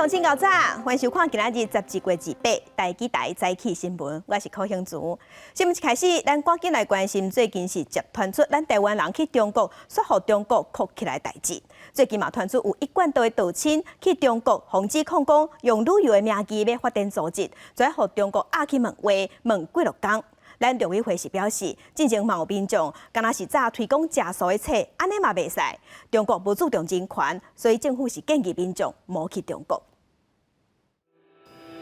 鄉親𠢕早，歡迎收看今仔日12月28台語台早起新聞，我是柯興慈。新聞一開始，咱趕緊來關心最近是接傳出咱台灣人去中國，煞予中國銬起來代誌。最近嘛傳出有一貫道的道親去中國，予指控講用旅遊的名義欲發展組織，煞予中國押去問話，問幾落工。咱陸委會是表示，進前嘛有民眾，敢若是早推廣食素的冊，按呢嘛袂使。中國無注重人權，所以政府是建議民眾莫去中國。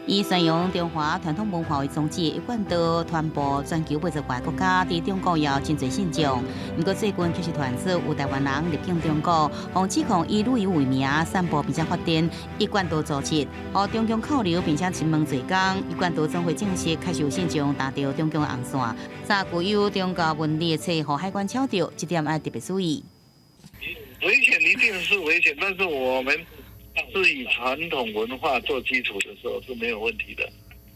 以宣揚中華傳統文化為宗旨，一貫道傳播全球80外國家，佇中國也有真濟信眾。毋過最近卻是傳出有台灣人入境中國，予指控以旅遊為名散布並且發展一貫道組織，予中共扣留並且詢問濟工。一貫道總會證實，確實有信眾搭著中共航線，早具有宗教紋理的冊，予海關抄著，這點愛特別注意。危險一定是危險，但是我們是以傳統文化做基礎的時候是沒有問題的，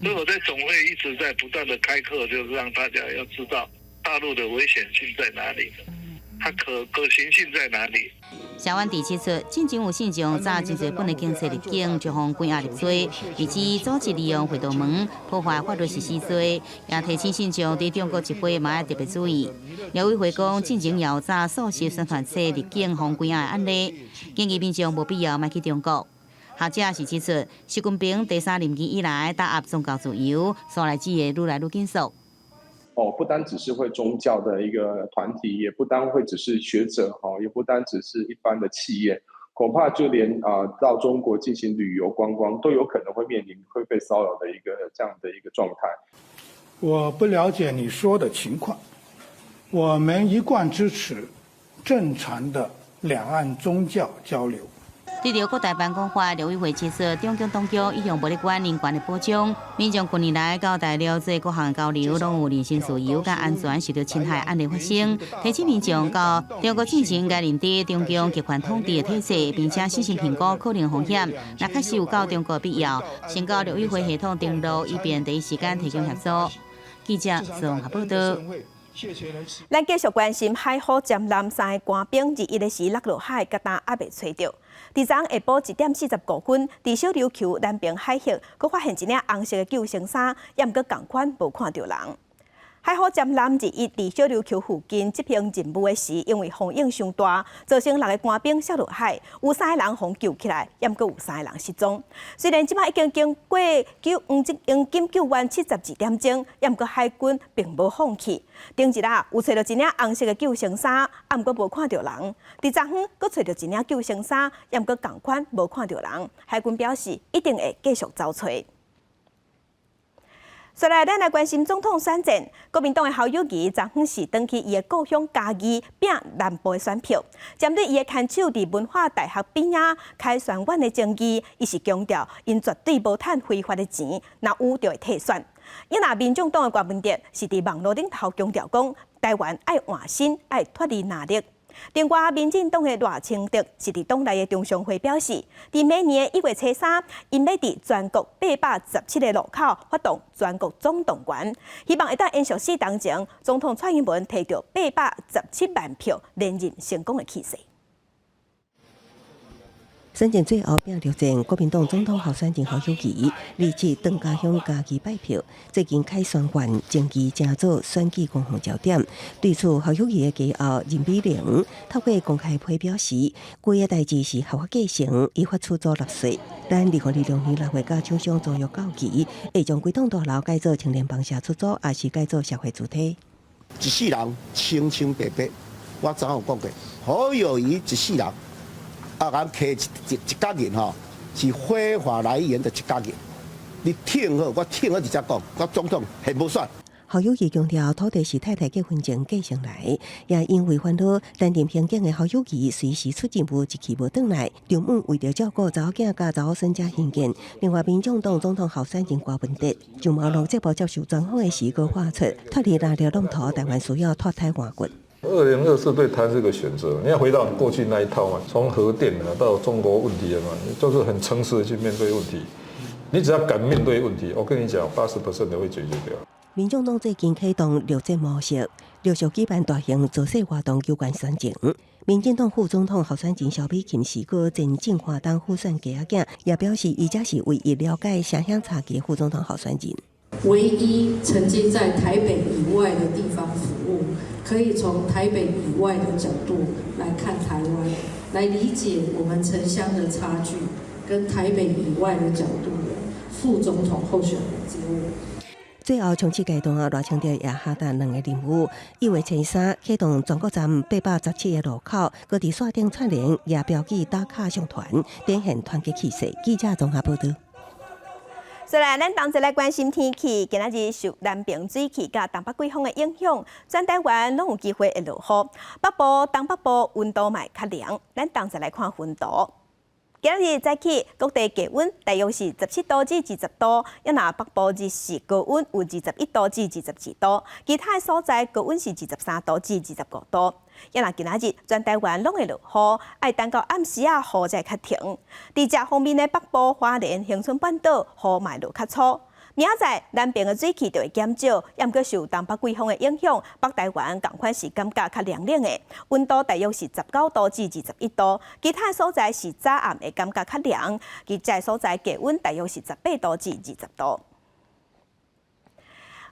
所以我在總會一直在不斷的開課，就是讓大家要知道大陸的危險性在哪裡，它可行性在哪裡。社灣地指出，進前有信眾早真濟本的警察入境，就予關押入罪，而且組織利用會道門破壞法律實施罪，也提醒信眾佇中國集會嘛愛特別注意。陸委會講，進前有早素食宣傳冊入境予關押的案例，建議民眾無必要莫去中國。學者是指出，習近平第三任期以來打壓宗教自由，煞來只會愈來愈緊縮。哦，不單只是會宗教的一個團體，也不單會只是學者，哈，也不單只是一般的企業，恐怕就連啊到中國進行旅遊觀光都有可能會面臨會被騷擾的一個這樣的一個狀態。我不了解你說的情況，我們一貫支持正常的兩岸宗教交流。對著國台辦講話，陸委會指出，中共當局一向無咧管人權的保障，民眾近年來到大陸做各項交流，攏有人身自由佮安全受到侵害案例發生。提醒民眾到中國進前應該認知中共極權統治的體制，並且細心評估可能風險。若確實有到中國必要，先到陸委會系統登錄，以便第一時間提供協助。記者綜合報道。咱繼續關心海虎潛艦三個官兵21的時落落海，到今猶未揣著。佇昨下晡1點45分，佇小琉球南平海域，閣發現一領紅色的救生衫，猶毋過仝款無看著人。海虎潛艦21佇小琉球附近執行任務的時，因為風湧傷大，造成六個官兵摔落海，有三個人予救起來，猶毋過有三個人失蹤。雖然這擺已經經過救黃金救援72點鐘，猶毋過海軍並無放棄。頂日啊，有揣著一領紅色的救生衫，猶毋過無看著人。佇昨昏，閣揣著一領救生衫，猶毋過仝款無看著人。海軍表示，一定會繼續找揣。接來，咱來關心總統選戰。國民黨的侯友宜昨昏是轉去伊的故鄉嘉義拚南部的選票，針對伊的牽手佇文化大學邊仔開選院的爭議，伊是強調，𪜶絕對無趁非法的錢，若有就會退選。伊若民眾黨的郭文哲是佇網路頂頭強調講，台灣愛換新，愛脫離藍綠。另外，民進黨的賴清德是佇黨內的中常會表示，佇明年1月初3，𪜶欲佇全國817個路口發動全國總動員，希望會當延續4冬前總統蔡英文提著817萬票連任成功的氣勢。選戰最後拼著戰，國民黨總統候選人侯友宜，27轉家鄉嘉義拜票。最近凱旋縣爭議成做選舉攻防焦點。對此，侯友宜的家後任美玲透過公開批表示，規个代誌是合法繼承，依法出租納稅。咱2026年6月佮廠商租約到期，會將規棟大樓改做青年房舍出租，抑是改做社會住宅。一世人清清白白，我昨有講過，侯友宜一世人。啊，共摕一角銀吼，是非法來源的一角銀。你聽好，我聽好直接講，我總統還無選。侯友宜強調，土地是太太結婚前繼承來，也因為煩惱擔任刑警的侯友宜隨時出任務，一去無轉來。中午為著照顧查某囝佮查某孫才興建。另外，民眾黨總統候選人郭文哲就網路節目接受專訪的時，閣喊出脫離藍綠浪頭，台灣需要脫胎換骨。 2024對台灣是個選擇，你要回到過去那一套嘛，從核電啊到中國問題啊嘛，你就是很誠實的去面對問題。你只要敢面對問題，我跟你講，80% 都會解決掉。民眾黨最近啟動綠箭模式，陸續舉辦大型造勢活動，有關選情。民進黨副總統候選人蕭美琴是閣前進化黨輔選家仔囝，也表示伊才是唯一了解城鄉差距副總統候選人。唯一曾經在台北以外的地方服務，可以從台北以外的角度來看台灣，來理解我們城鄉的差距，跟台北以外的角度的副總統候選人之一。最後衝刺階段啊，賴清德也下達兩个任務：1月初3啟動全國站817个路口，閣佇線頂串聯，也標記打卡上傳，展現團結氣勢。記者綜合報導。再來，咱同齊來關心天氣。今仔日受南爿水汽佮東北季風的影響，全台灣攏有機會會落雨。北部、東北部溫度嘛會較涼。咱同齊來看溫度。今仔日早起各地低溫大約是17度至20度，抑若北部日時高溫有21度至22度，其他的所在高溫是23度至25度。抑若今仔日全台灣攏會落雨，愛等到暗時仔雨才會較停。佇食方面的北部、花蓮、恆春半島雨嘛會落較粗。明仔載南爿的水汽就會減少，抑毋過受東北季風的影響，北台灣仝款是感覺較涼冷的，溫度大約是19度至21度，其他所在是早暗會感覺較涼，其他所在低溫大約是18度至20度。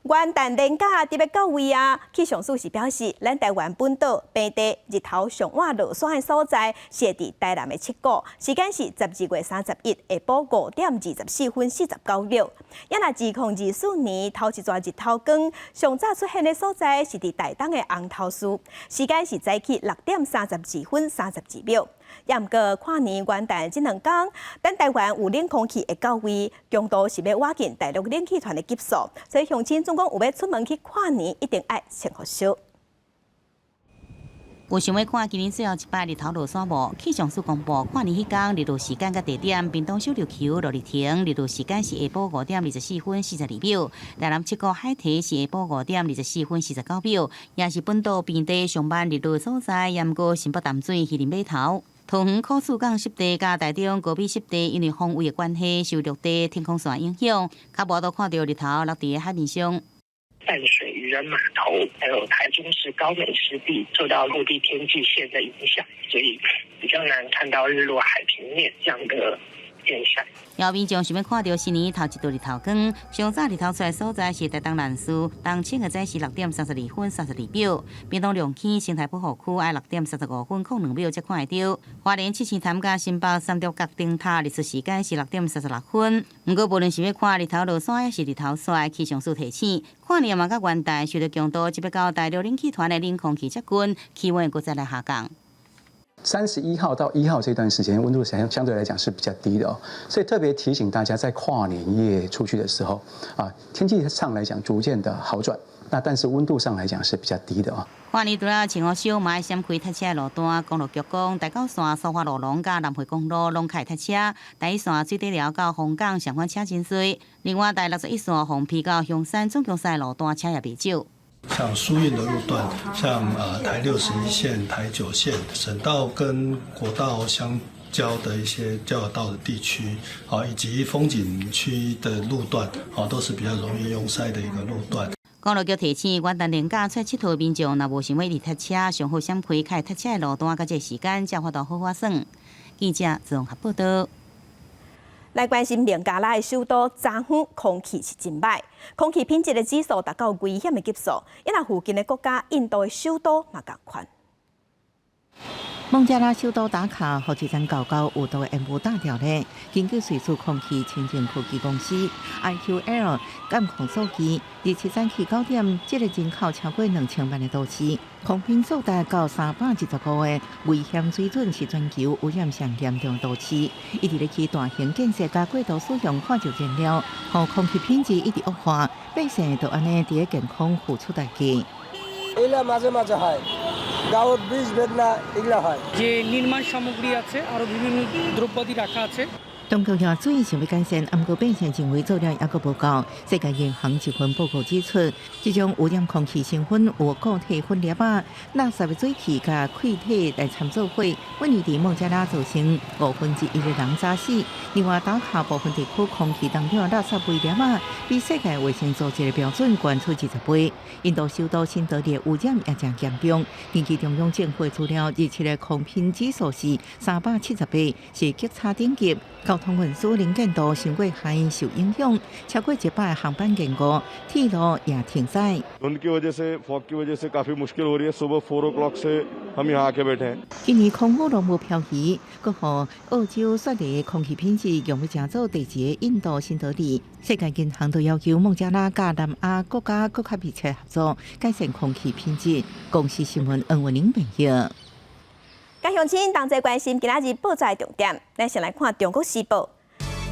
元旦連假特別到位啊！氣象署是表示，咱台灣本島平地日頭上晚落山的所在，是佇台南的七股，時間是12月31下晡5點24分49秒。抑若2024年頭一逝日頭光上早出現的所在，是佇台東的紅頭嶼，時間是早起6點32分32秒。抑毋過跨年元旦這兩工，咱台灣有冷空氣會到位，強度是欲倚近大陸冷氣團的級數，所以鄉親總講有欲出門去跨年，一定愛穿予少。有想欲看今年最後一擺日頭落山無？氣象署公布跨年彼工日落時間佮地點，屏東小琉球落日亭日落時間是下晡5點24分42秒，台南七股海堤是下晡5點24分49秒，也是本島平地上晚日落所在。毋過新北淡水漁人碼頭、桃園考試港濕地佮台中高美濕地，因為方位的關係，受陸地天空線影響，較無都看著日頭落佇海面上。淡水漁人碼頭，還有台中市高美濕地，受到陸地天際線的影響，所以比較難看到日落海平面這樣的現象。有民眾想欲看著新年頭一道日頭光，上早日頭出來所在是台東蘭嶼，東清的早時6點32分32秒，屏東龍坑生態保護區愛6點35分02秒才看會著。花蓮七星潭佮新北三貂角燈塔日出時間是6點36分。毋過無論是欲看日頭落山，抑是日頭出來，氣象署提醒，跨年嘛佮元旦受著強度這欲到大陸冷氣團的冷空氣接近，氣溫閣再來下降。 31號到1號這段時間，溫度相對來講是比較低的哦，所以特別提醒大家，在跨年夜出去的時候，啊，天氣上來講逐漸的好轉，那但是溫度上來講是比較低的哦。跨年除了穿予少，嘛愛閃開塞車的路段。公路局講，台九線蘇花路廊佮南迴公路攏較會塞車，台一線水底寮到鳳港相款車真濟。另外，台61線鳳埤到香山總共賽路段車也袂少。像疏運的路段，像台61線、台9線、省道跟國道相交的一些交流道的地區，啊，以及風景區的路段，啊，都是比較容易擁塞的一個路段。公路局提醒，元旦連假出來𨑨迌民眾，若無想欲一直塞車，上好閃開較會塞車的路段，佮這個時間才有法度好好耍。記者綜合報導。來關心孟加拉的首都昨昏空氣是真䆀，空氣品質的指數達到危險的級數，抑若附近的國家印度的首都嘛仝款。孟加拉首都達卡予一層厚厚有毒的煙霧罩著咧。根據瑞士空氣清淨科技公司 IQAir 監控數據，27早起9點，這个人口超過2000萬的都市，空品數達到325個危險水準，是全球污染上嚴重都市。一直咧起大型建設佮過度使用化石燃料，予空氣品質一直惡化，百姓就按呢佇咧健康付出代價。এগুলা মাঝে মাঝে হয় গাঁর বিষ বেদনা এগুলা হয় যে নির্মাণ সামগ্রী আছে আরো বিভিন্ন দ্রব্যাদি রাখা আছে। 大中國藥水想欲改善，毋過變成認為做了猶閣無夠。世界銀行一份報告指出，這種污染空氣成分有固體粉粒仔、垃圾的水汽佮氣體來摻做伙，每年佇孟加拉造成1/5的人早死。另外，達卡部分地區空氣當中垃圾微粒仔，比世界衛生組織的標準懸出20倍。印度首都新德里污染也誠嚴重，根據中央政府資料，27的空品指數是378，是極差等級。交通運輸能見度傷過害受影響，超過100個航班延誤，鐵路也停載。 धुंध की वजह से फॉग की वजह से काफी मुश्किल हो रही है सुबह 4 o'clock से हम यहाँ आके बैठे हैं。今年空污攏無飄移，閣予澳洲雪梨空氣品質用欲成做第一个印度新德里。世界銀行都要求孟加拉佮南亞國家閣較密切合作，改善空氣品質。公視新聞黃文玲編譯。佮鄉親同齊關心今仔日報紙重點，咱先來看《中國時報》。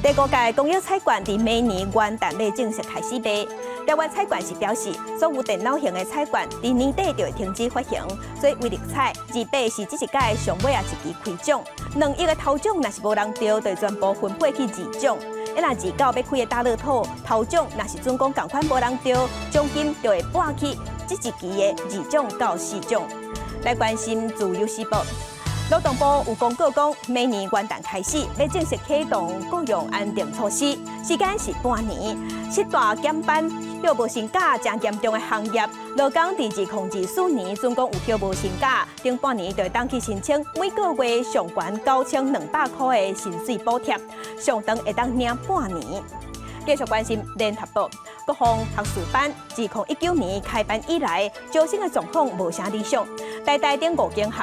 第五屆公益彩券佇明年元旦欲正式開始賣。台灣彩券是表示，所有電腦型的彩券佇年底就會停止發行，所以威力彩28是這一屆上尾仔一期開獎，2億的頭獎若是無人著，就全部分配去二獎。啊，若29欲開的大樂透頭獎，若是準講仝款無人著，獎金就會撥去這一期的二獎到四獎。來關心《自由時報》。勞動部有公告講，明年元旦開始欲正式啟動雇傭安定措施，時間是半年。七大減班、休無薪假誠嚴重的行業，勞工佇2024年準講有休無薪假，頂半年就會當去申請每個月上懸9200箍的薪水補貼，上長會當領半年。繼續關心聯合報，國防學士班自2019年開班以來，招生的狀況無啥理想。台大等五間學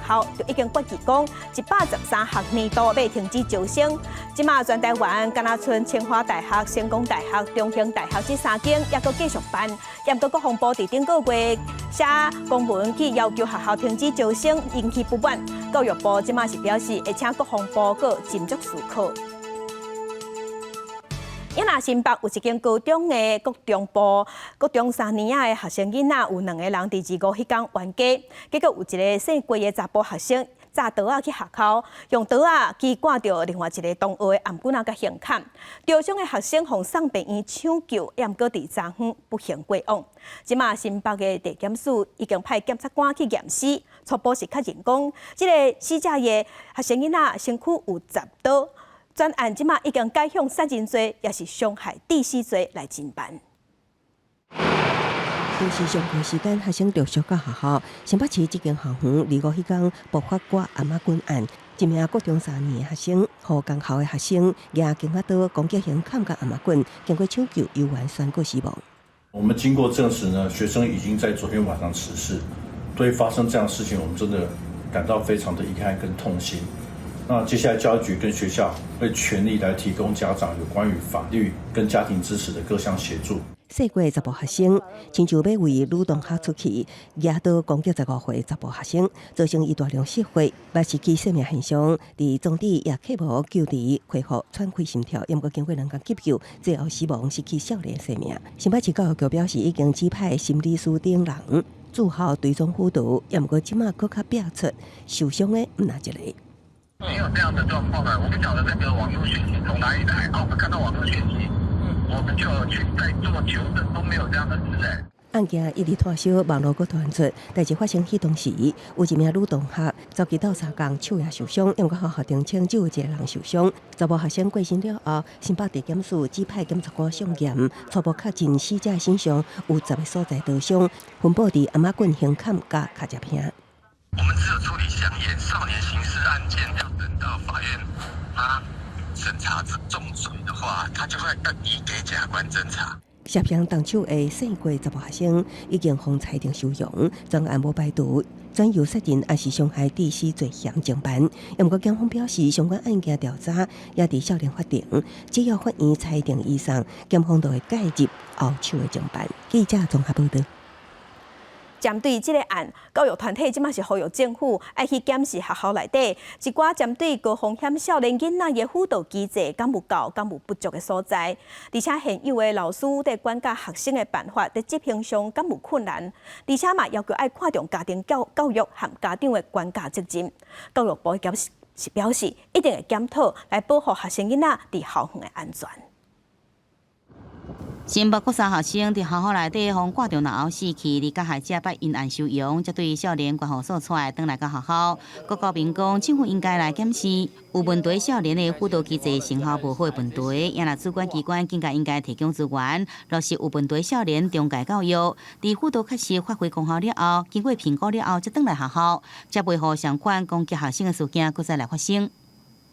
校就已經決議講，113學年度欲停止招生。這馬全台灣敢若賰清華大學、成功大學、中興大學這三間猶閣繼續辦。毋過國防部佇頂個月寫公文去要求學校停止招生，引起不滿。教育部這馬是表示會請國防部閣斟酌思考。若新北有一間高中的國中部，國中三年仔的學生囡仔有兩個人佇25彼工冤家，結果有一個姓郭的查埔學生，紮刀仔去學校，用刀仔去割著另外一個同學的頷頸仔共胸坎，受傷的學生予送病院搶救，毋過佇昨昏不幸過往。這馬新北的地檢署已經派檢察官去驗屍，初步是確認講，這个死者的學生囡仔身軀有10刀。專案這馬已經改向殺人罪，抑是傷害致死罪來偵辦。當時上課時間，學生陸續到學校。新北市這間校園25彼工爆發割頷頸案，一名國中三年的學生，予仝校的學生舉間仔刀攻擊胸坎佮頷頸，經過搶救，猶原宣告死亡。我們經過證實呢，學生已經在昨天晚上辭世。對於發生這樣的事情，我們真的感到非常的遺憾跟痛心。那接下來教育局跟學校會全力來提供家長有關於法律跟家庭支持的各項協助。姓郭查埔學生，親像欲為女同學出氣，舉刀攻擊15歲查埔學生，造成伊大量失血，嘛失去生命現象。佇當地也客無救治，恢復喘氣心跳，毋過經過2工急救，最後死亡，失去少年生命。新北市教育局表示，已經指派心理師等人駐校追蹤輔導，毋過這馬閣較變出受傷的毋但一个。沒有這樣的狀況啊！我不曉得那個網絡訊息從哪裡來啊！我們看到網絡訊息，我們就去再做求證，都沒有這樣的事欸。案件一直拖燒，網路閣傳出，代誌發生彼當時，有一名女同學走去鬥相共，手也受傷，毋過學校澄清只有一個人受傷。查埔學生過身了後，新北地檢署指派檢察官送驗，初步確認死者身上有10個所在刀傷，分佈佇頷頸、胸坎佮跤脊坪。我們只有處理相驗少年刑事案件，要等到法院他審查重罪的話，他就會要移給檢察官偵查。涉嫌動手的姓郭查埔學生已經予裁定收容，專案無排除轉由殺人抑是傷害致死罪嫌偵辦。毋過檢方表示，相關案件調查也佇少年法庭，只要法院裁定移送，檢方就會介入後手的偵辦。記者綜合報導。針對這个案，教育團體這馬是呼籲政府愛去檢視學校內底一寡針對高風險少年囡仔的輔導機制，敢有夠，敢有不足的所在。而且現有的老師佇管教學生的辦法，佇執行上敢有困難。而且嘛要求愛看重家庭教育和家長的管教責任。教育部表示。是表示一定會檢討來保護學生囡仔佇校園的安全。新北國三學生佇學校內底予掛著腦死去，而加害者捌因案收容，才對少年觀護所出來，轉來到學校。郭高民講，政府應該來檢視有問題少年的輔導機制成效無好的問題，也若主管機關更加應該提供資源，落實有問題少年中介教育，佇輔導確實發揮功效了後，經過評估了後，才轉來學校，才袂予相款攻擊學生的事件閣再來發生。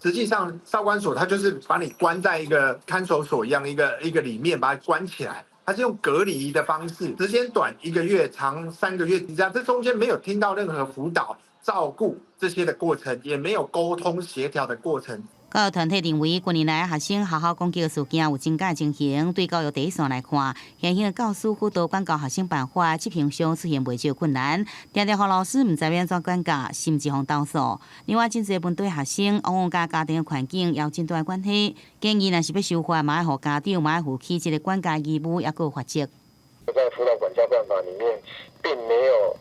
實際上，少管所它就是把你關在一個看守所一樣，一個一個裡面把它關起來，它是用隔離的方式，時間短一個月，長3個月，你知道這中間沒有聽到任何輔導、照顧這些的過程，也沒有溝通協調的過程。教育團體認為，近年來學生學校攻擊的事件有增加情形。對教育第一線來看，現行的教師輔導管教學生辦法執行上出現袂少困難，常常予老師毋知欲按怎管教，甚至予投訴。另外，真濟問題學生往往佮家庭的環境有真大關係，建議若是欲修法，嘛愛予家長嘛愛負起這個管教義務，抑閣有罰則。在輔導管教辦法裡面，並沒有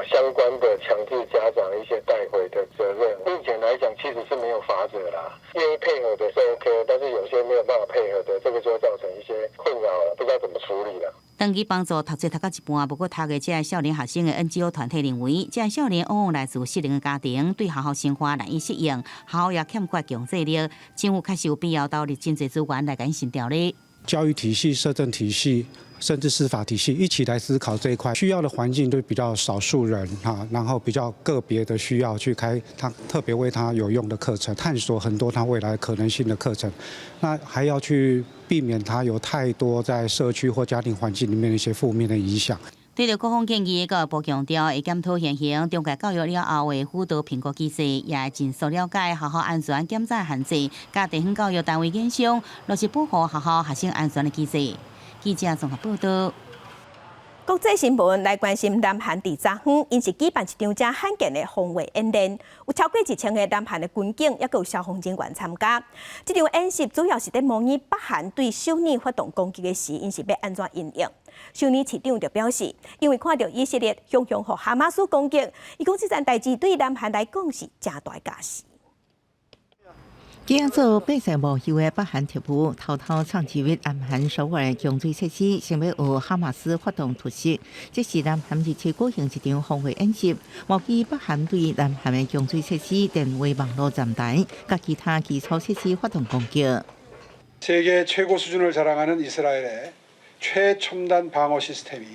相關的強制家長一些帶回的責任。目前來講，其實是沒有罰則啦。願意配合的是 OK，但是有些沒有辦法配合的，這個就會造成一些困擾了，不知道怎麼處理了。長期幫助讀冊讀到一半，無閣讀的這个少年學生的 NGO 團體認為，這个少年往往來自失能的家庭，對學校生活難以適應，學校也欠缺強制力，政府確實有必要投入真濟資源來共協調咧。教育體系、社政體系，甚至司法體系一起來思考這一塊，需要的環境都比較少數人哈，然後比較個別的需要去開他特別為他有用的課程，探索很多他未來可能性的課程，那還要去避免他有太多在社區或家庭環境裡面的一些負面的影響。對著各方建議，教育部強調會檢討現行中介教育了後的輔導評估機制，也會盡速了解學校安全檢查限制，佮地方教育單位研商，落實保護學校學生安全的機制。記者綜合報道。國際新聞來關心南韓佇昨昏，𪜶是舉辦一場誠罕見的防衛演練，有超過1000個南韓的軍警，抑閣有消防人員參加。這場演習主要是佇模擬北韓對首爾發動攻擊的時，𪜶是欲按怎因應。首爾市長就表示，因為看著以色列常常予哈馬斯攻擊，伊講這件代誌對南韓來講是誠大教示。今做八歲無休的北韓特務偷偷闖入南韓首爾供水設施，想欲學哈馬斯發動突襲。這是南韓日前舉行一場防衛演習，模擬北韓對南韓的供水設施、電話網路站台佮其他基礎設施發動攻擊。 세계 최고 수준을 자랑하는 이스라엘의 최첨단 방어 시스템이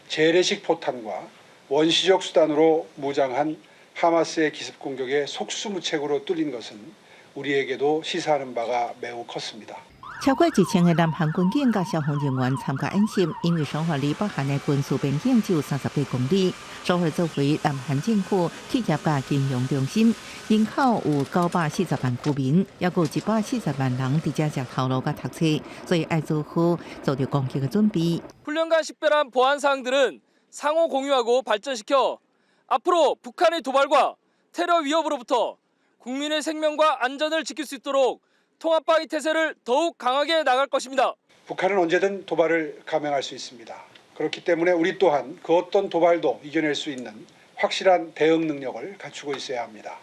재래식 포탄과 원시적 수단으로 무장한 하마스의 기습 공격에 속수무책으로 뚫린 것은 우리에게도 시사하는 바가 매우 컸습니다. 超過1000個南韓軍警佮消防人員參加演習，因為首爾離北韓的軍事邊境只有38公里。首爾作為南韓政府企業佮金融中心，人口有940萬居民，抑閣有140萬人佇遮食頭路佮讀冊，所以愛做好遭著攻擊的準備。 훈련간 식별한 보안 사항들은 상호 공유하고 발전시켜 앞으로 북한의 도발과 테러 위협으로부터 국민의 생명과 안전을 지킬 수 있도록 통합방위 태세를 더욱 강하게 나갈 것입니다. 북한은 언제든 도발을 감행할 수 있습니다. 그렇기 때문에 우리 또한 그 어떤 도발도 이겨낼 수 있는 확실한 대응 능력을 갖추고 있어야 합니다.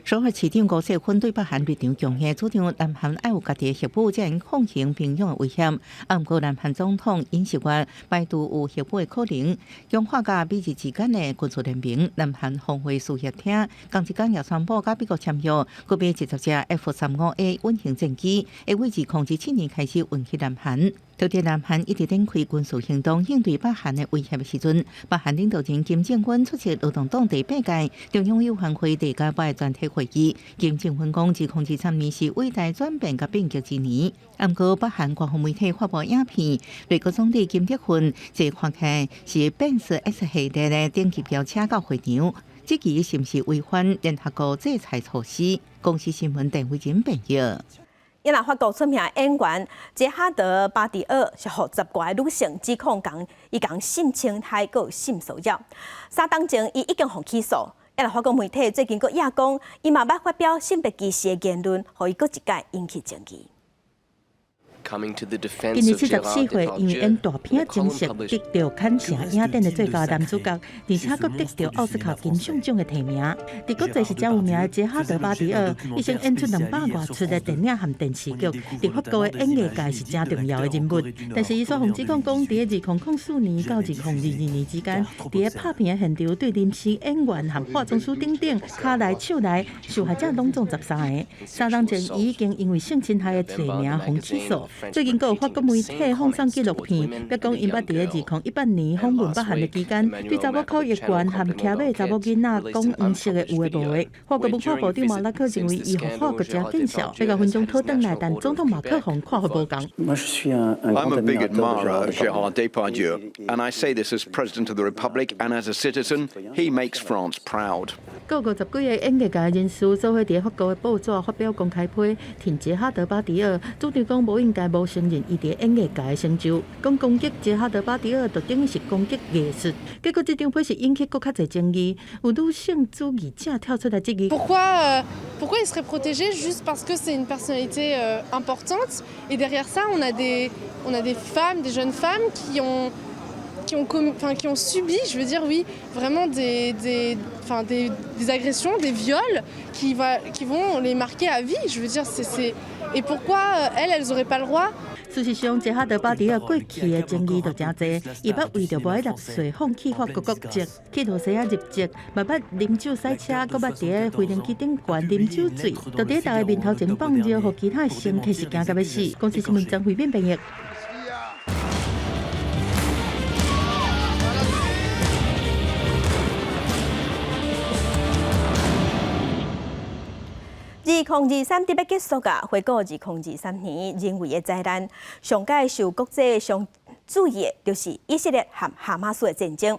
首爾市長高世芬對北韓立場強硬，主張南韓愛有家己的核武，才會抗衡平壤的威脅。啊，毋過南韓總統尹錫悅排除有核武的可能，強化佮美日之間的軍事聯盟。南韓防衛事業廳仝一工也宣布佮美國簽約，購買20隻 F-35A 隱形戰機，會於2027年開始運去南韓。就佇南韓一直展開軍事行動應對北韓的威脅的時陣，北韓領導人金正恩出席勞動黨第八屆中央委員會第九擺全體會議。金正恩講，2023年是偉大轉變佮變革之年。毋過北韓官方媒體發布影片，內閣總理金德訓這看起來是賓士 S 系列的頂級轎車到會場，這其是毋是違反聯合國制裁措施？公視新聞鄧慧珍編譯。伊若法國出名演員傑哈德巴迪奧是予十外个女性指控共伊共性侵害閣性騷擾。3冬前伊已經予起訴。伊若法國媒體最近閣掖講，伊嘛捌發表性別歧視的言論，予伊閣一擺引起爭議。今年74歲，因為演大片情色得著坎城影展的最佳男主角，而且閣得著奧斯卡金像獎的提名。佇國際是誠有名的傑哈德巴迪爾，一生演出200外齣的電影和電視劇，佇法國的演藝界是誠重要的人物。但是伊煞予指控講，佇2004年到2022年之間，佇咧拍片的現場對臨時演員和化妝師等等，跤來手來，受害者攏總13個。3冬前，伊已經因為性侵害的罪名予起訴。最近，閣有法國媒體放送紀錄片，表講𪜶捌佇咧2018年訪問北韓的期間，對查某口譯員和騎馬查某囡仔講黃色的有的無的。法國文化部長馬拉克認為，伊予法國誠見笑，欲共分眾討轉來，但總統馬克宏看法無仝。 I'm a big admirer of Gérard Depardieu, and I say this as President of the Republic and as a citizen, he makes France proud. 閣50幾个演藝界人士做伙佇法國的報紙發表公開批，挺傑哈德巴迪爾，主張講無應該無承認伊佇演藝界的成就，講攻擊傑哈德巴迪爾就等於是攻擊藝術。結果這張批是引起閣較濟爭議，有女性主義者跳出來質疑。 Pourquoi il serait protégé juste parce que c'est une personnalité importante? Et derrière ça, on a des femmes, des jeunes femmes qui ont, enfin, qui ont subi, je veux dire, oui, vraiment enfin, des agressions, des viols qui vont les marquer à vie. Je veux dire, et pourquoi elles, elles n'auraient pas le droit？事實上，傑哈德巴迪爾過去的爭議就誠濟，伊捌為著無愛納稅，放棄法國國籍，去露西亞入籍，嘛捌啉酒駛車，閣捌佇咧飛行機頂懸啉酒醉，就佇大家面頭前放尿，予其他的乘客是驚甲欲死。公視新聞張惠敏編譯。2023伫欲結束啊！回顧2023年人為的災難，上蓋受國際上注意的，就是以色列和哈馬斯的戰爭。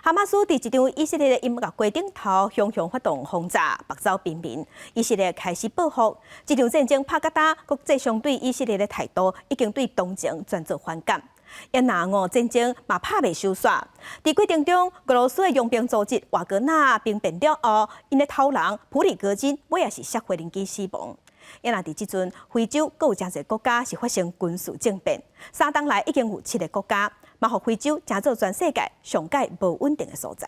哈馬斯佇一場以色列的音樂會頂頭，雄雄發動轟炸，縛走平民。以色列開始報復。這場戰爭拍甲焦，國際上對以色列的態度已經對同情轉做反感。也若烏戰爭嘛拍袂收煞。佇過程中，俄羅斯的傭兵組織瓦格納兵變了後，𪜶的頭人普里戈金尾仔是摔飛行機死亡。也若佇這陣，非洲閣有誠濟國家是發生軍事政變，3冬來已經有七个國家，嘛予非洲成做全世界上蓋無穩定的所在。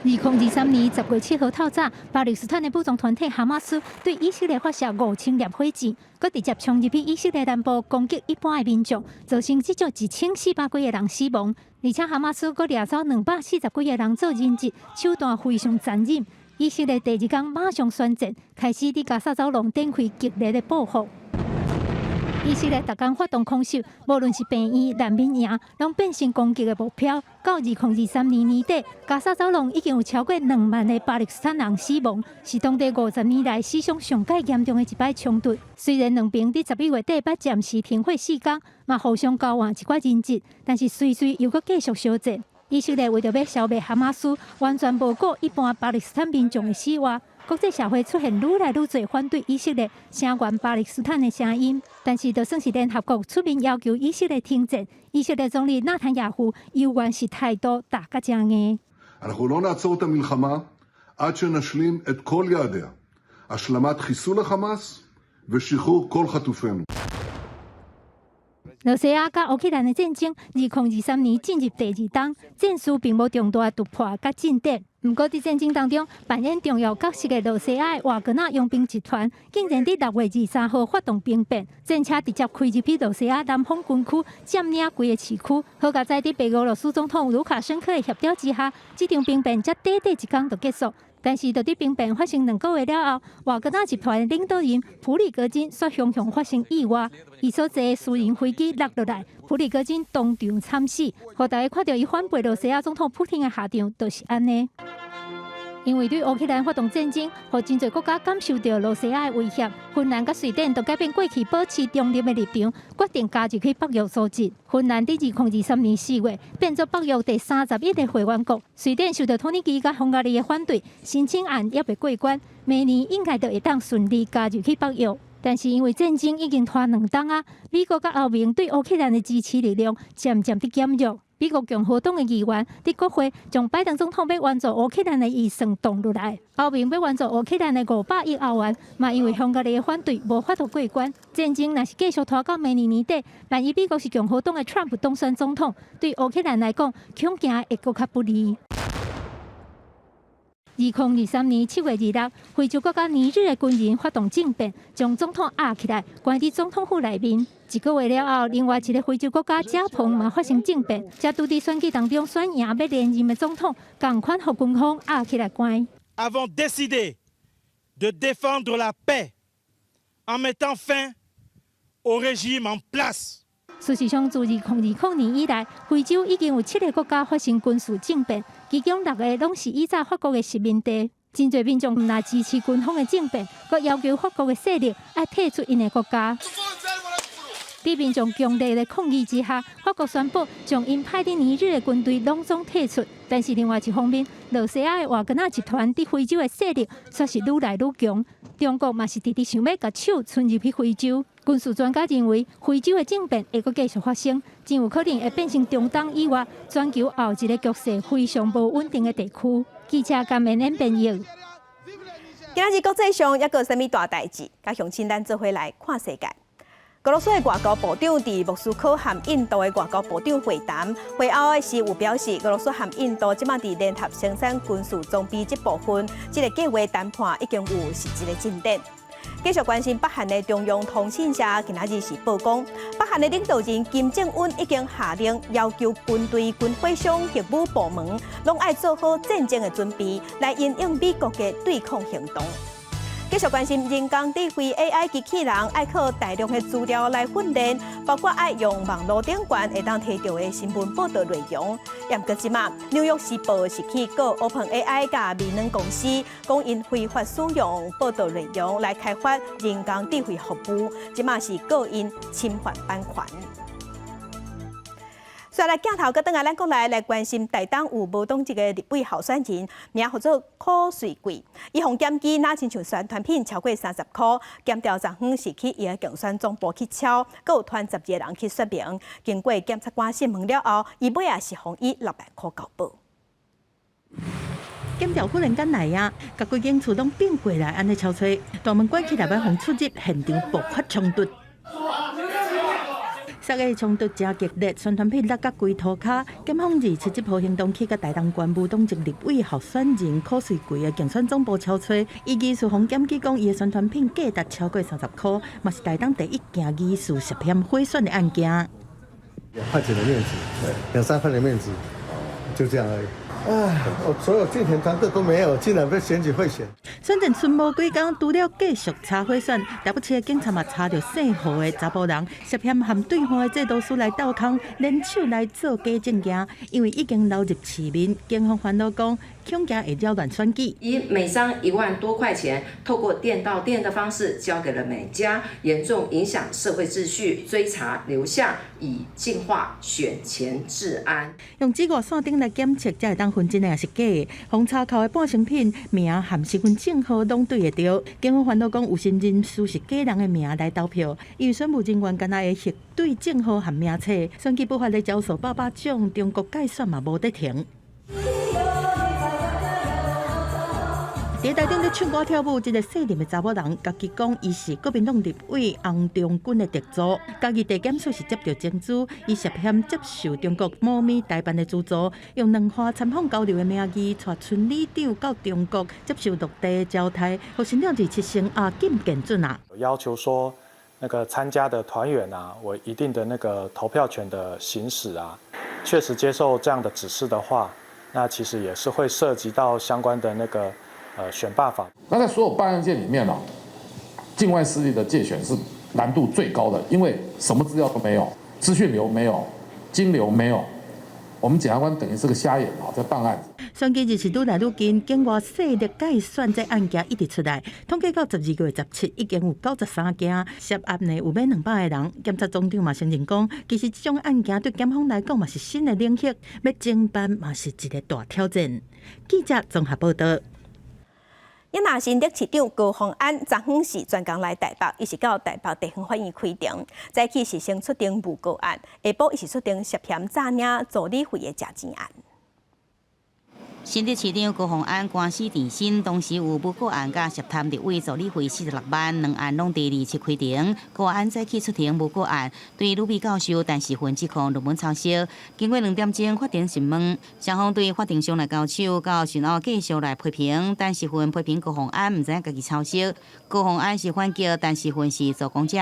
2023年10月7號透早，巴勒斯坦的武裝團體哈馬斯對以色列發射5000粒火箭，閣直接衝入去以色列南部攻擊一般的民眾，造成至少1400幾个人死亡。而且哈馬斯閣掠走240幾个人做人質，手段非常殘忍。以色列第二天馬上宣戰，開始佇加薩走廊展開激烈的報復。以色列逐工發動空襲，無論是病院、難民營，攏變成攻擊的目標。到2023年年底，加薩走廊已經有超過2萬个巴勒斯坦人死亡，是當地50年來死傷上蓋嚴重的一擺衝突。雖然兩邊佇11月底捌暫時停火4工，嘛互相交換一寡人質，但是隨隨又閣繼續相戰。以色列為著欲消滅哈馬斯，完全無顧一般巴勒斯坦民眾的死活。國際社會出現愈來愈濟反對以色列、聲援巴勒斯坦的聲音，但是就算是聯合國出面要求以色列停戰，以色列總理納坦雅胡猶原是態度打甲誠硬。 אנחנו לא נעצור את המלחמה עד שנשלים את כל יעדיה, השלמת חיסול החמאס ושחרור כל חטופינו. 羅西亞佮烏克蘭的戰爭，2023年進入第二冬，戰事並無重大突破佮進展。毋過佇戰爭當中扮演重要角色的羅西亞的瓦格納傭兵集團，竟然佇6月23號發動兵變，戰車直接開入去羅西亞南方軍區，佔領規個市區。好佳哉佇白俄羅斯總統盧卡申科的協調之下，這場兵變才短短一工就結束。但是，就佇兵變發生2個月了後，瓦格納集團的領導人普里戈金煞雄雄發生意外，伊所坐的私人飛機落落來，普里戈金當場慘死，予大家看著伊反背羅西亞總統普丁的下場，就是按呢。因為對烏克蘭發動戰爭，予真濟國家感受著羅西亞的威脅。芬蘭佮瑞典都改變過去保持中立的立場，決定加入去北約組織。芬蘭佇2023年4月變做北約第31个會員國。瑞典受著土耳其佮匈牙利的反對，申請案猶未過關，明年應該就會當順利加入去北約。但是因為戰爭已經拖2冬啊，美國佮歐盟對烏克蘭的支持力量漸漸佇減弱。美國共和黨的議員佇國會將拜登總統欲援助烏克蘭的預算擋落來，歐盟欲援助烏克蘭的500億歐元，嘛因為匈牙利的反對無法度過關。戰爭若是繼續拖到明年年底，萬一美國是共和黨的川普當選總統，對烏克蘭來講，恐驚會閣較不利。2023年7月26，非洲國家尼日的軍人發動政變，將總統押起來，關佇總統府內面。一個月了後，另外一個非洲國家加蓬嘛發生政變，才拄佇選舉當中選贏欲連任的總統，仝款予軍方押起來關。 Avons décidé de défendre la paix en mettant fin au régime en place。事實上，自2020年以來，非洲已經有七個國家發生軍事政變，其中六個攏是以前法國的殖民地。真濟民眾毋但支持軍方的政變，閣要求法國的勢力愛退出𪜶的國家。佇民眾強烈的抗議之下，法國宣布將𪜶派佇尼日的軍隊攏總退出。但是另外一方面，羅西亞的瓦格納集團佇非洲的勢力卻是愈來愈強。中國嘛是直直想欲共手伸入去非洲。軍事專家認為，非洲的政變會閣繼續發生，真有可能會變成中東以外全球後一個局勢非常無穩定的地區。記者甘明演編譯。今仔日國際上猶閣有啥物大代誌？佮鄉親咱做伙來看世界。俄羅斯的外交部長佇莫斯科和印度的外交部長會談，會後的時有表示，俄羅斯和印度這馬佇聯合生產軍事裝備這部分，這个計劃談判已經有實質的進展。繼續關心北韓的中央通信社今仔日是報講，北韓的領導人金正恩已經下令要求軍隊、軍火商、核武部門，攏愛做好戰爭的準備，來因應美國的對抗行動。繼續關心人工智慧 AI 機器人愛靠大量的資料來訓練，包括愛用網路頂懸會當提著的新聞報道內容。毋過這馬，紐約時報是去告 OpenAI 佮微軟公司，講𪜶非法使用報道內容來開發人工智慧服務，這馬是告𪜶侵犯版權。煞來鏡頭閣轉來咱國內來關心台東有無黨籍的立委候選人，名號做柯瑞桂，伊予檢舉若親像宣傳品超過30箍，檢調昨昏是去伊的競選總部去抄，閣有傳12個人去說明。經過檢察官訊問了後，伊尾仔是予以600箍交保。檢調忽然間來啊，共規間厝攏變過來，按呢敲揣，大門關起來，欲予出入，現場爆發衝突。三个衝突誠激烈，宣傳品落甲規塗跤。檢方27號行動去共台東縣無黨籍立委候選人柯瑞桂的競選總部敲揣，伊疑似予檢舉講，伊的宣傳品價值超過30箍，嘛是台東第一件疑似涉嫌賄選的案件。 2塊錢的面子，兩三塊的面子，就這樣而已。唉，我所有競選團隊都沒有，竟然被選舉賄選。選戰賰無幾工，除了繼續查賄選，台北市的警察嘛查著姓何的查埔人，涉嫌和對方的制圖師來鬥空，聯手來做假證件，因為已經流入市面，警方煩惱講，恐驚會擾亂選舉。以每張1萬多塊錢，透過店到店的方式交給了買家，嚴重影響社會秩序，追查留下以淨化選前治安。用紫外線燈來檢測，才會當分真的抑是假的。予查扣的半成品名和身份證號攏對會著。警方煩惱講，有心人士是假人的名來投票，因為選務人員干焦會核對證號和名冊，選舉不法的招數百百種，中國改選嘛無得停。佇台頂咧唱歌跳舞，這个細漢的查某人，家己講伊是國民黨立委洪忠軍的特助。嘉義地檢署是接著偵查，伊涉嫌接受中國某物代辦的資助，用兩岸參訪交流的名義，帶村里長到中國接受陸地招待，予申領27成押禁見准啊。要求說，那個參加的團員啊，有一定的那個投票權的行使啊，確實接受這樣的指示的話，那其實也是會涉及到相關的那個。選罷法。那在所有辦案件裡面呢，境外勢力的介選是難度最高的，因為什麼資料都沒有，資訊流沒有，金流沒有，我們檢察官等於是個瞎眼啊，在辦案子。選舉日時愈來愈近，境外勢力介選這案件一直出來，統計到12月17，已經有93件涉案呢，有欲200個人。檢察總長嘛承認講，其實這種案件對檢方來講嘛是新的領域，欲偵辦嘛是一個大挑戰。記者綜合報道。若新竹市長高虹安昨昏是專工來台北，伊是到台北地方法院開庭，早起是先出庭誣告案，下晡伊是出庭涉嫌詐領助理費的食錢案。新竹市長高虹安官司纏身，同時有誣告案佮涉貪立委助理費46萬，兩案攏佇27開庭。高虹安早起出庭誣告案，對呂比教授陳時芬指控論文抄襲。經過2點鐘法庭審問，雙方對法庭上來交手，到訊後繼續來批評。陳時芬批評高虹安毋知影家己抄襲，高虹安是反擊，陳時芬是做工者。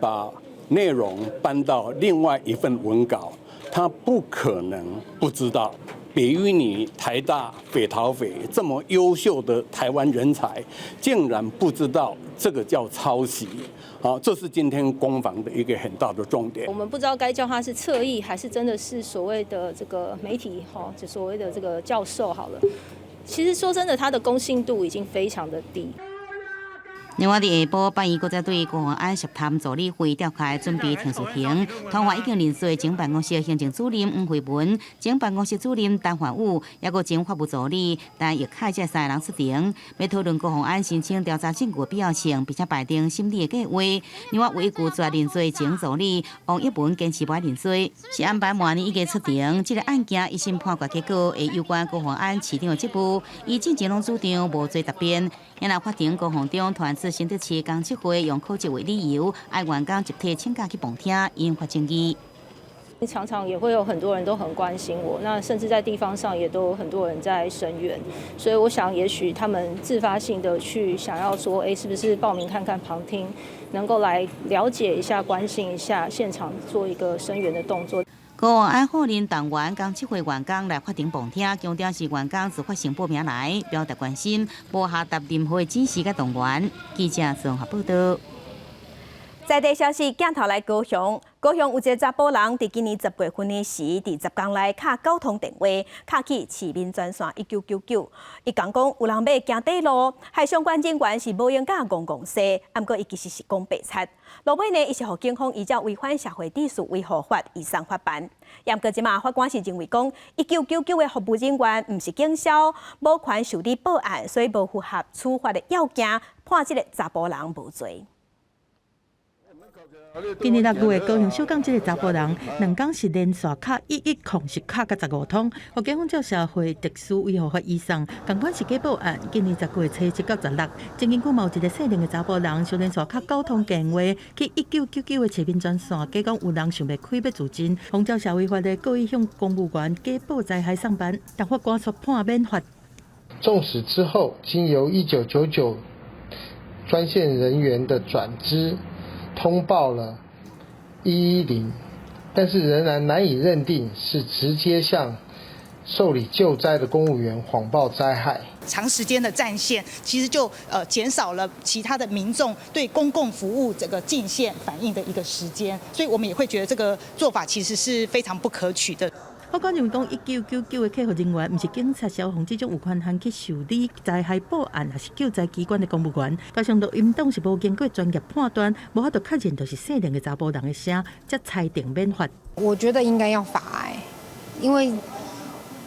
把內容搬到另外一份文稿，他不可能不知道。比喻你台大匪逃匪這麼優秀的台灣人才，竟然不知道這個叫抄襲，啊，這是今天攻防的一個很大的重點。我們不知道該叫他是側翼，還是真的是所謂的這個媒體，哈，就所謂的這個教授好了。其實說真的，他的公信度已經非常的低。另外，佇下晡，法院閣再對高虹安涉貪助理費調開準備停訴庭，傳喚已經認罪前辦公室行政主任黃惠文、前辦公室主任陳焕武，抑閣前法務助理陳玉凱這三个人出庭，欲討論高虹安申請調查證據的必要性，並且排定審理的計劃。另外，唯一拒絕認罪前助理王一文堅持無愛認罪，是安排明年已經出庭。這个案件一審判決結果會攸關高虹安市長的職務，伊進前攏主張無罪答辯。因為法庭高虹中傳出新竹市公職會用考績為理由，愛員工集體請假去旁聽，引發爭議。常常也會有很多人都很關心我，那甚至在地方上也都有很多人在聲援，所以我想也許他們自發性的去想要說，欸，是不是報名看看旁聽，能夠來了解一下、關心一下現場，做一個聲援的動作。高虹安否認動員公職會員工來法庭旁聽，強調是員工自發性報名來，表達關心，無下達任何指示佮動員。記者綜合報道。在地消息，鏡頭來高雄，高雄有一个查埔人，佇今年10月份的時，佇10工內敲九通電話，敲去市民專線1999，伊講講有人欲行短路，害相關人員是無閒佮戇戇踅，毋過伊其實是講白賊。落尾呢，伊是予警方依照違反社會秩序維護法移送法辦。毋過這馬法官是認為講，1999的服務人員毋是警消，無權受理報案，所以無符合處罰的要件，判這个查埔人無罪。今年6月，高雄小港這个查埔人，兩工是連續敲110是敲甲15通，予警方照社會秩序維護法移送，仝款是假報案。今年10月初7到16，前根區嘛有一个姓林的查埔人，就連續敲九通電話去1999的市民專線，假講有人想欲開欲自盡，予照社維法的故意向公務員假報災害送辦，但法官卻判免罰。縱使之後經由1999專線人員的轉知。通報了110，但是仍然難以認定是直接向受理救災的公務員謊報災害。長時間的佔線，其實就減少了其他的民眾對公共服務這個進線反應的一個時間，所以我們也會覺得這個做法其實是非常不可取的。法官認為講，1999的客服人員毋是警察、消防這種有權限去受理災害報案，抑是救災機關的公務員，加上錄音檔是無經過專業判斷，無法度確認就是姓林的查埔人的聲，才裁定免罰。我覺得應該要罰欸，因為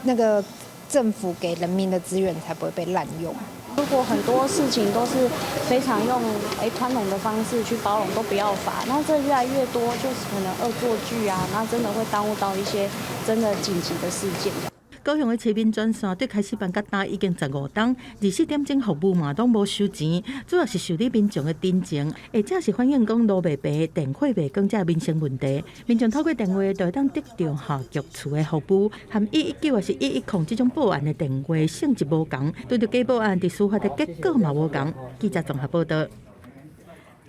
那個政府給人民的資源才不會被濫用。如果很多事情都是非常用傳統的方式去包容，都不要罰，那這越來越多就是可能惡作劇啊，那真的會耽誤到一些真的緊急的事件。高雄的市民專線對開始辦到今已經15冬，24點鐘服務嘛攏無收錢，主要是受理民眾的陳情，或者是反映講路袂平、電火袂光這民生問題。民眾透過電話就會當得著下局處的服務，和119抑是110這種報案的電話性質無仝，對著假報案佇司法的結果嘛無仝。記者綜合報道。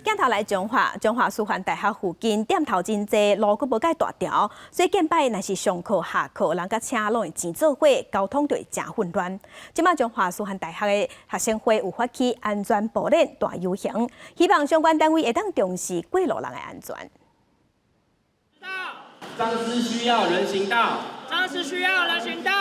鏡頭來彰化，彰化師範大學附近店頭真濟，路閣無蓋大條，所以近擺若是上課下課，人佮車攏會擠做伙，交通就會誠混亂。這馬彰化師範大學的學生會有發起安全步鏈大遊行，希望相關單位會當重視過路人的安全。彰師需要人行道，彰師需要人行道，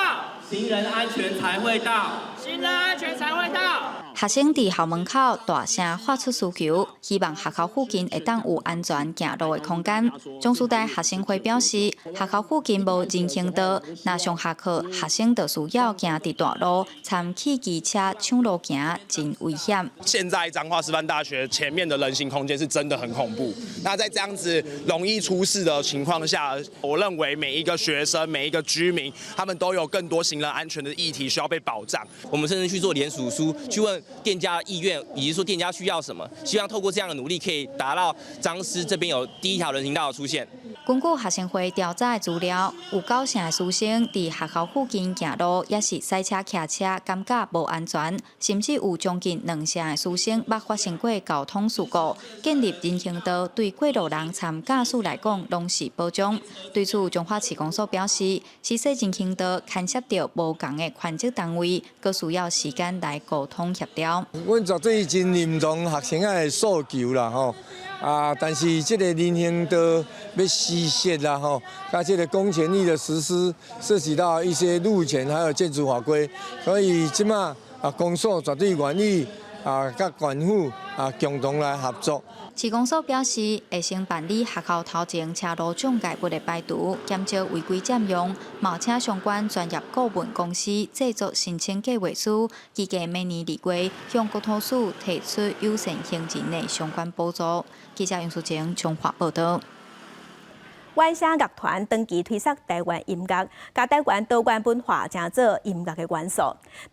行人安全才會到，行人安全才會到。學生佇校門口大聲發出訴求，希望學校附近會當有安全行路的空間。中師大學生會表示，學校附近無人行道，若上下課，學生就需要行佇大路，參汽機車搶路行，真危險。現在彰化師範大學前面的人行空間是真的很恐怖。那在這樣子容易出事的情況下，我認為每一個學生、每一個居民，他們都有更多行人安全的議題需要被保障。我們甚至去做聯署書，去問店家意願，以及說店家需要什麼，希望透過這樣的努力，可以達到彰師這邊有第一條人行道的出現。根據學生會調查的資料，有九成的師生佇學校附近行路，抑是駛車騎車，感覺無安全，甚至有將近兩成的師生捌發生過交通事故。建立人行道對過路人參駕駛來講，攏是保障。對此，彰化市公所表示，施設人行道牽涉著無仝的權責單位，閣需要時間來溝通協調。阮絕對真認同學生仔的訴求啦，吼啊！但是這個人行道欲施設啦，吼，佮這個公權力的實施涉及到一些路權還有建築法規，所以這馬啊，公所絕對願意啊，佮縣府啊共同來合作。市公所表示，會先辦理學校頭前車路障礙物的排除，減少違規佔用，嘛請相關專業顧問公司製作申請計劃書，預計明年2月向國土署提出友善行人的相關補助。記者楊淑晴彰化報導。婉聲樂團長期推捒台灣音樂，共台灣多元文化成做音樂的元素。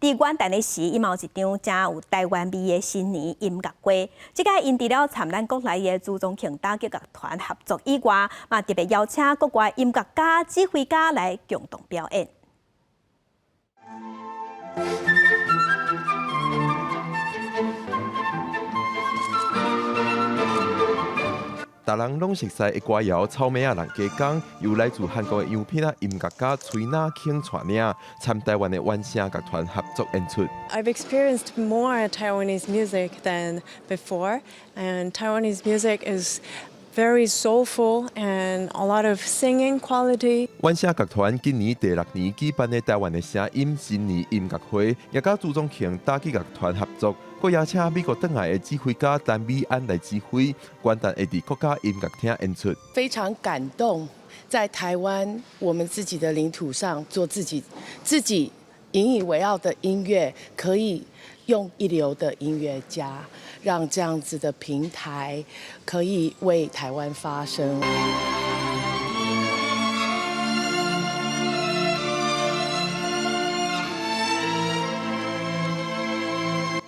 佇元旦的時，伊嘛有一場誠有台灣味的新年音樂會。這擺𪜶除了參咱國內的朱宗慶打擊樂團合作以外，嘛特別邀請國外音樂家、指揮家來共同表演。逐人攏熟悉的歌謠《草莓仔人加工》，由來自韓國的洋片仔音樂家崔娜慶帶領，參台灣的婉聲樂團合作演出。 I've experienced more Taiwanese music than before, and Taiwanese music is very soulful and a lot of singing quality. 婉聲樂團今年第六年舉辦的台灣的聲音新年音樂會，也佮朱宗慶打擊樂團合作。閣邀請美國轉來的指揮家陳美安來指揮，元旦會佇國家音樂廳演出。非常感動，在台灣我們自己的領土上做自己引以為傲的音樂，可以用一流的音樂家，讓這樣子的平台可以為台灣發聲。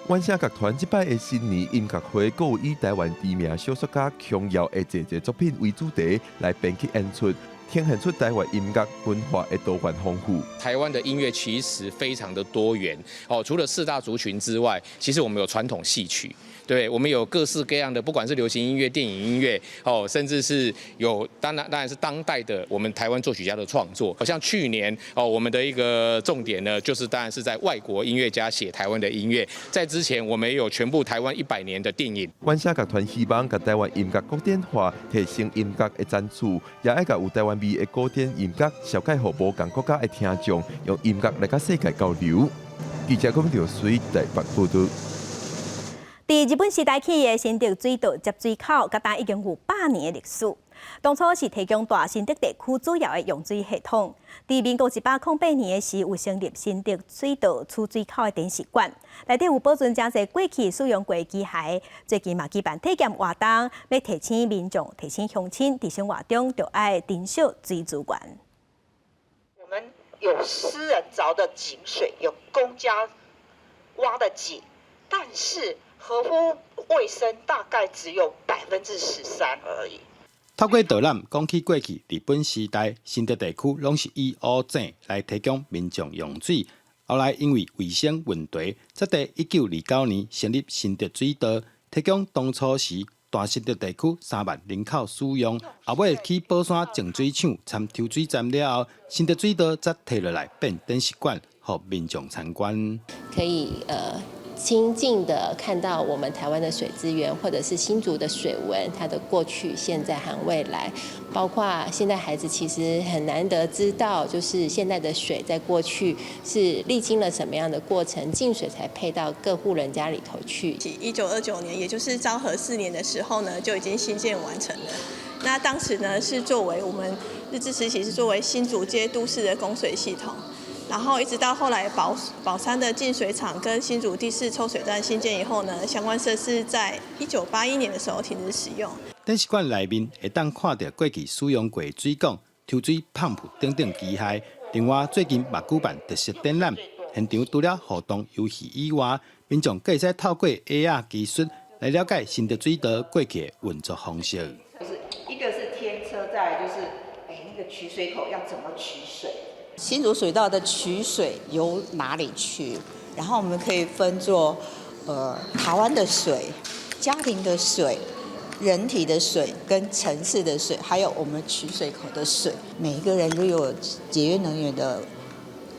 婉聲樂團這擺的新年音樂會，閣有以台灣知名小說家瓊瑤的濟濟作品為主題來編曲演出，呈現出台灣音樂文化的多元豐富。台灣的音樂其實非常的多元哦，除了四大族群之外，其實我們有傳統戲曲，對，我們有各式各樣的，不管是流行音樂、電影音樂哦，甚至是有當然是當代的我們台灣作曲家的創作。好像去年哦，我們的一個重點呢，就是當然是在外國音樂家寫台灣的音樂。在之前，我們也有全部台灣100年的電影。婉聲樂團希望共台灣音樂古典化，提升音樂的層次，也愛共有台灣味的古典音樂，紹介予無仝國家的聽眾，用音樂來佮世界交流。記者龔兆水台北報導。佇日本時代起的新竹水道接水口，到今已經有100年的歷史。當初是提供大新竹地區主要的用水系統。佇民國108年的時，有成立新竹水道取水口的電視館，內底有保存誠濟過去使用過的機械。最近嘛舉辦體驗活動，欲提醒民眾、提醒鄉親，佇生活中著愛珍惜水資源。我們有私人鑿的井水，有公家挖的井，但是合乎衛生大概只有13%而已。透過導覽講起過去日本時代，新竹地區攏是以烏井來提供民眾用水。後來因為衛生問題，才佇1929年成立新竹水道，提供當初時大新竹地區3萬人口使用。後尾去寶山淨水廠參抽水站了後，新竹水道才提落來變展示館，予民眾參觀。可以親近的看到我們台灣的水資源，或者是新竹的水文，它的過去、現在和未來，包括現在孩子其實很難得知道，就是現在的水在過去是歷經了什麼樣的過程，進水才配到各戶人家裡頭去。1929年，也就是昭和4年的時候呢，就已經興建完成了。那當時呢，是作為我們日治時期是作為新竹街都市的供水系統。然後一直到後來寶山的淨水廠跟新竹第四抽水站興建以後呢，相關設施在1981年的時候停止使用。展示館內面會當看著過去使用過水管、抽水泵浦等等機械。另外，最近嘛舉辦特色展覽，現場除了互動遊戲以外，民眾閣會使透過 AR 技術來了解新竹水道過去的運作方式。就是一個是天車，再來就是那個取水口要怎麼取水？新竹水道的取水由哪裡去？然後我們可以分作，台灣的水、家庭的水、人體的水跟城市的水，還有我們取水口的水。每一個人都有節約能源的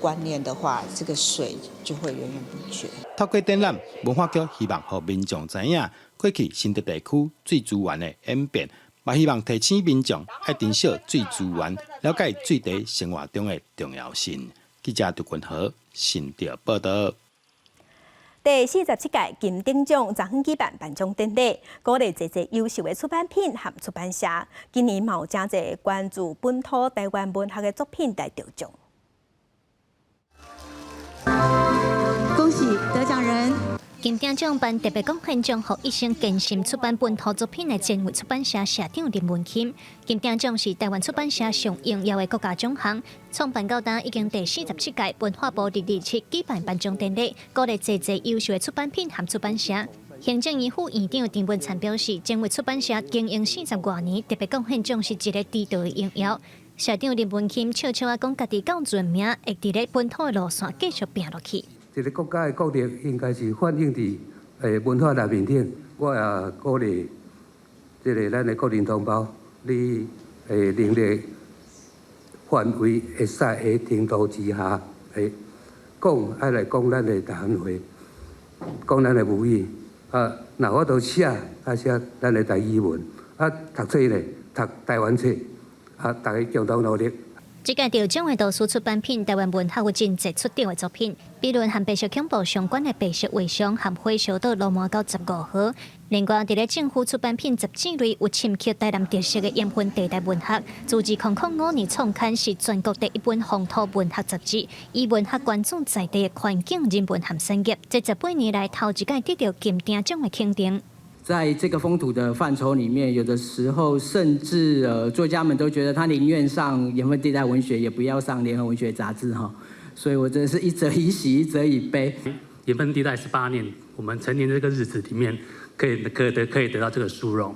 觀念的話，這個水就會源源不絕。透過展覽，文化局希望予民眾知影過去新竹地區水資源的演變。嘛希望提醒民眾愛珍惜水資源，了解水佇生活中的重要性。記者杜君和新竹報道。第47屆金鼎獎昨昏舉辦頒獎典禮，鼓勵濟濟優秀的出版品和出版社。今年嘛有誠濟關注本土台灣文學的作品來得獎。恭喜得獎人！金鼎獎頒特別貢獻獎，予一生堅心出版本土作品的前衛出版社社長林文欽。金鼎獎是台灣出版社上榮耀的國家獎項，創辦到今已經第47屆，文化部227舉辦頒獎典禮，鼓勵濟濟優秀的出版品和出版社。行政院副院長鄭文燦表示，前衛出版社經營四十外年，特別貢獻獎是一個值得的榮耀。社長林文欽笑笑仔講，家己夠盡命，會佇咧本土的路線繼續拚落去。一個國家的國力應該是反映佇文化內面頂。我也鼓勵這个咱的國民同胞，你能力範圍會使的程度之下，講愛來講咱的台灣話，講咱的母語。啊，若法度寫，啊寫咱的台語文，啊讀冊咧，讀台灣冊，啊，大家共同努力。這屆得獎的圖書出版品，台灣文學有真濟出頂的作品，比如和白色恐怖相關的白色畫像和火燒到羅馬溝15號。另外，佇咧政府出版品雜誌類有深刻台南特色的鹽分地帶文學，自2005年創刊是全國第一本風土文學雜誌，以文學關注在地的環境、人文和產業。這18年來頭一屆得著金鼎獎的肯定。在這個風土的範疇裡面，有的時候甚至作家們都覺得他寧願上鹽分地帶文學，也不要上聯合文學雜誌哈。所以我真的是一則以喜，一則以悲。鹽分地帶18年，我們成年這個日子裡面，可以得到這個殊榮。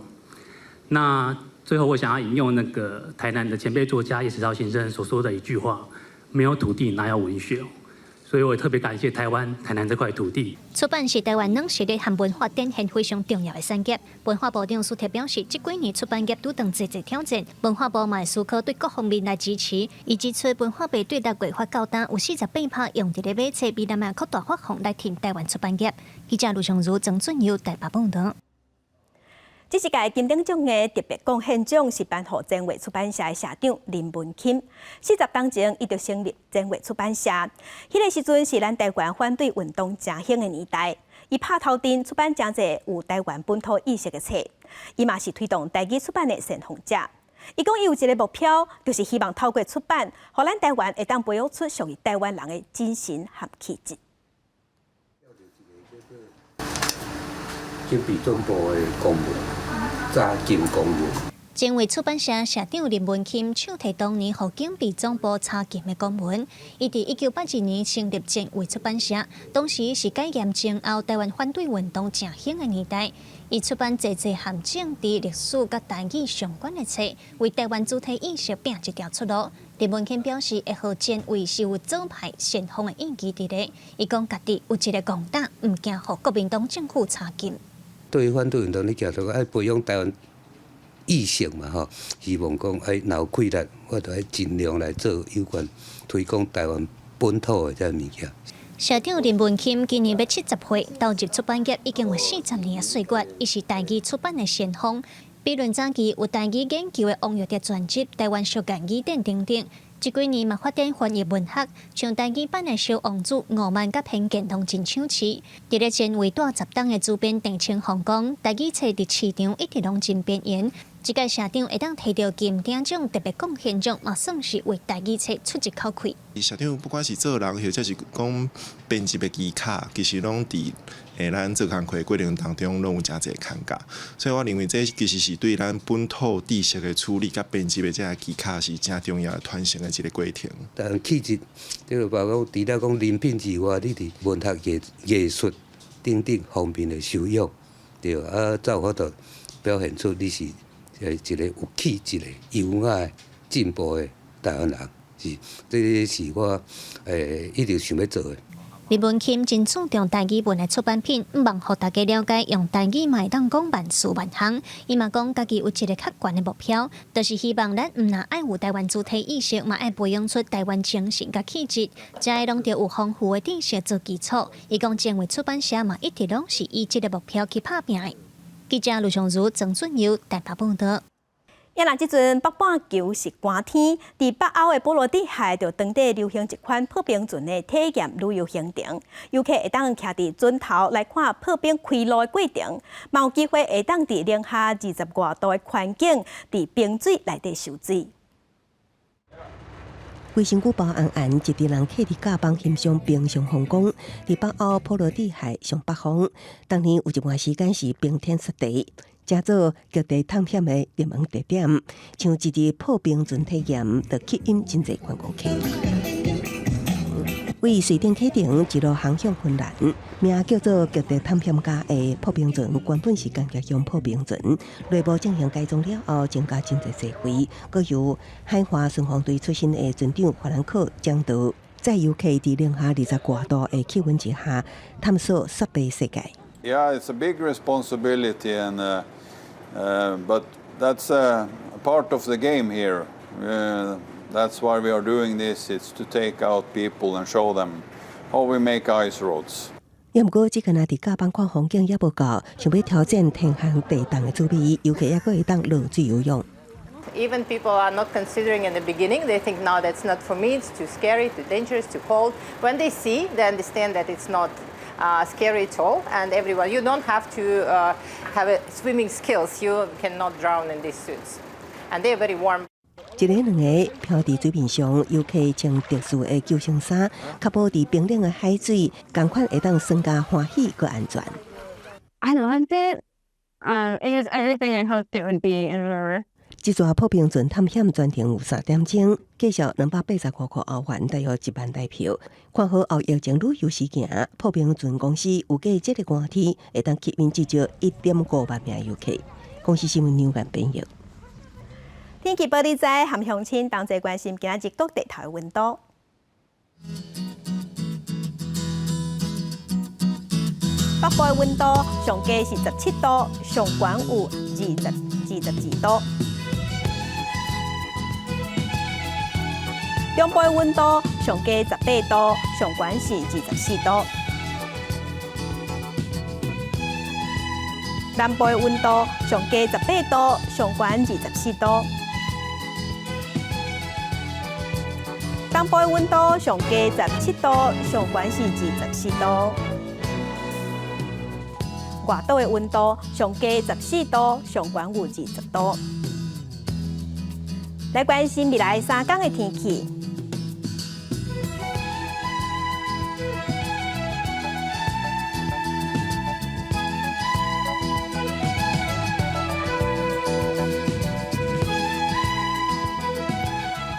那最後我想要引用那個台南的前輩作家葉石濤先生所說的一句話：沒有土地，哪有文學？所以我也特別感謝台灣台南這塊土地。出版是台灣軟實力和文化展現非常重要的產業。文化部長蘇鐵表示，這幾年出版業拄著濟濟挑戰，文化部嘛會思考對各方面來支持。伊指出，文化部對6月發到今有48%用佇咧買冊，未來嘛擴大發放來挺台灣出版業。記者盧尚如、曾俊佑台北報道。這一屆金鼎獎的特別貢獻獎是頒予前衛出版社的社長林文欽。40冬前，伊就成立前衛出版社。彼个時陣是咱台灣反對運動誠興的年代，伊拍頭陣出版誠濟有台灣本土意識的冊。伊嘛是推動台語出版的先鋒者。伊講伊有一个目標，就是希望透過出版，予咱台灣會當培育出屬於台灣人的精神和氣質。警備總部的公文，查禁公文。前衛出版社社長林文欽手提當年予警備總部查禁的公文，伊佇1982年成立前衛出版社，當時是解嚴前後台灣反對運動誠興的年代。伊出版濟濟和政治、歷史佮台語相關的冊，為台灣主體意識拚一條出路。林文欽表示，會號前衛是有左派先鋒的印記佇咧。伊講家己有一个戇膽，毋驚予國民黨政府查禁。對於反對運動，你行著愛培養台灣意識嘛吼，希望講愛若有氣力，我就愛盡量來做有關推廣台灣本土的這个物件。社長林文钦今年欲70歲，投入出版業已經有40年的歲月，伊是台語出版的先鋒。比論早期有台語研究的王育德全集、台灣俗諺語典等等，這幾年嘛發展翻譯文學，像台語版的《小王子》、傲慢佮偏見攏真搶市。佇咧前衛帶十冬的主編鄭清鳳講，台語冊佇市場一直攏真邊緣。這屆社長會當提著金鼎獎特別貢獻獎，嘛算是為台語冊出一口氣。社長不管是做人，或者是講編輯的技巧，其實攏佇咱做工課的過程當中，攏有誠濟牽教。所以我認為這其實是對咱本土知識的處理佮編輯的這个技巧是誠重要的傳承的一個過程。但氣質，這個包括除了講人品之外，你佇文學藝藝術等等方面的修養，對啊，才有法度表現出你是一個有氣質的、優雅的、進步的台灣人，是，這是我一直想欲做的。林文钦真注重台語文的出版品，向望予大家了解用台語嘛會當講萬事萬項。伊嘛講，家己有一个較懸的目標，就是希望咱毋若愛有台灣主體意識，嘛愛培養出台灣精神佮氣質，這個攏著有豐富的知識做基礎。伊講，前衛出版社嘛一直攏是以這个目標去拍拚的。記者盧尚如、曾俊佑台北報導。啊若這陣北半球是寒天，佇北歐的波羅的海就當地流行一款破冰船的體驗旅遊行程，遊客會當徛佇船頭來看破冰開路的過程，嘛有機會會當佇零下20外度的環境，佇冰水內底泅水。規身軀包紅紅，一群人客佇甲板欣賞冰上風光。佇北歐波羅的海上北方，當年有一段時間是冰天雪地，成做極地探險的熱門地點。像這支破冰船體驗，就吸引真濟觀光客。位瑞典啟程一路航向芬蘭，名叫做極地探險家的破冰船，原本是工業用破冰船，內部進行改裝了後，增加真濟設備。閣由海華巡防隊出身的船長法蘭克掌舵，載遊客佇零下20外度的氣溫之下，探索雪地世界。 Yeah, it's a big responsibility, and but that's a part of the game here. That's why we are doing this. It's to take out people and show them how we make ice roads. 也毋過，這個若佇甲板看風景猶無夠，想欲挑戰天寒地凍的滋味，遊客猶閣會當落水游泳。 Even people are not considering in the beginning. They think, no, that's not for me. It's too scary, too dangerous, too cold. When they see, they understand that it's not scary at all. And everyone, you don't have to have swimming skills. You cannot drown in these suits. And they are very warm. 一个兩个漂佇水面上，遊客穿特殊的救生衫，確保佇冰冷的海水，仝款會當耍甲歡喜閣安全。 I loved it. It was everything I hoped it would be in river. 這逝破冰船探險全程有3點鐘，價數285塊歐元，大約1萬台票。看好後疫情旅遊時行，破冰船公司預計這个寒天會當吸引至少1.5萬名遊客。公視新聞劉元編譯。天氣報你知，含鄉親同齊關心今仔日各地頭的溫度。北部的溫度上低是17度，上懸有22度。中部的溫度上低18度，上懸是24度。南部的溫度上低18度，上懸24度。東部的溫度上低17度，上懸是24度。外島的溫度上低14度，上懸有20度。來關心未來3天的天氣。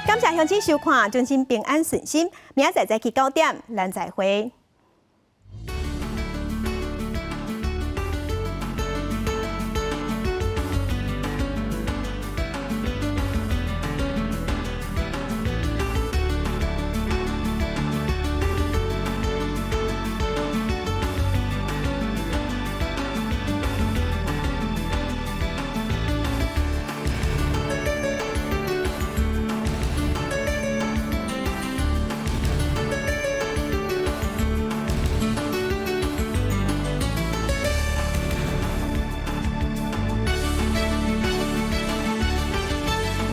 感謝鄉親收看，衷心平安順心。明仔載早起9點，咱再會。